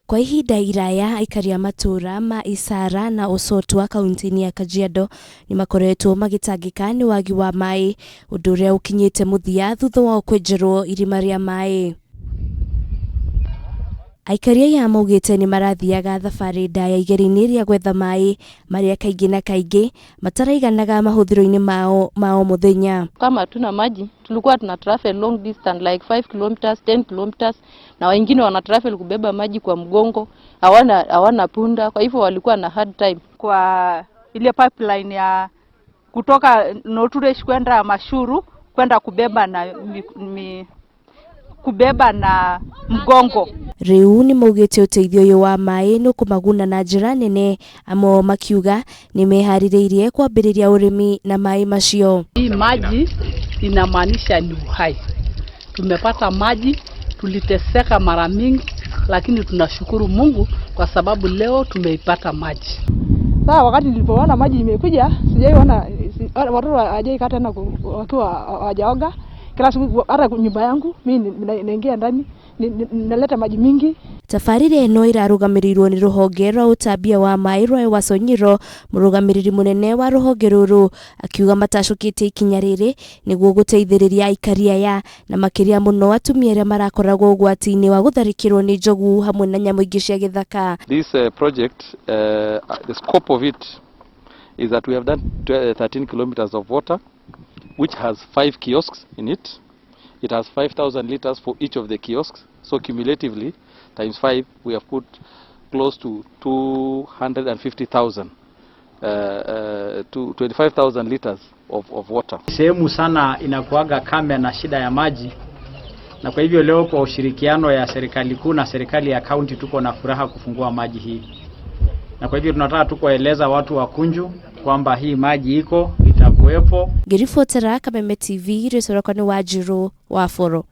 Kwa ihinda iraya aikari a matũũra ma Isara na Osotwa kaunti-inĩ ya Kajiado nĩ makoretwo magĩtangĩka nĩ wagi wa maĩ, ũndũ ũrĩa ũkinyĩte mũthia thutha wao kwenjerwo irima rĩa maĩ. Aikari aya maugĩte nĩ marathiaga thabarĩ ndaya igeria-inĩ rĩa gwetha maĩ marĩa kaingĩ na kaingĩ mataraiganaga mahũthĩro-inĩ mao ma o mũthenya. Kama hatuna maji tulikuwa tuna travel long distance like 5 kilometers, 10 kilometers, na wengine wana travel kubeba maji kwa mgongo, hawana punda, kwa hivyo walikuwa na hard time. Kwa ile pipeline ya kutoka Noturesh kwenda Mashuru kwenda kubeba na mgongo. Rĩu nĩ maugĩte ũteithio ũyũ wa maĩ nĩ ũkũmaguna na njĩra nene, amwe makiuga nĩ meharĩrĩirie kwambĩrĩria ũrĩmi na maĩ macio. Hii maji inamaanisha ni uhai. Tumepata maji, tuliteseka mara mingi, lakini tunashukuru Mungu kwa sababu leo tumeipata maji. Sasa wakati nilipoona maji imekuja, sijaiona watoto hawajaikaa tena wakiwa hawajaoga. Kila siku hata nyumba yangu mimi naingia ndani naleta maji mingi. Tabarĩra ĩno ĩrarũgamĩrĩirwo nĩ rũhonge rwa ũtambia wa maĩ rwa Ewaso Nyiro. Mũrũgamĩrĩri mũnene wa rũhonge rũrũ akiuga matacũkĩte ikinya rĩrĩ nĩguo gũteithĩrĩria aikari aya na makĩria mũno atumia arĩa marakoragwo ũgwati-inĩ wa gũtharĩkĩrwo nĩ njogu hamwe na nyamũ ingĩ cia gĩthaka. This project, the scope of it is that we have done 13 kilometers of water, which has 5 kiosks in it. It has 5,000 liters for each of the kiosks. So cumulatively, times 5, we have put close to 250,000, to 25,000 liters of water. Sehemu sana inakuaga kame na shida ya maji, na kwa hivyo leo kwa ushirikiano ya serikali kuu na serikali ya kaunti tuko na furaha kufungua maji hii, na kwa hivyo tunataka tu kueleza watu wa Kunju kwamba hii maji iko, itakuwepo. Ngĩribotera Kameme TV, rĩtwa rĩakwa nĩ Wanjirũ wa Boro.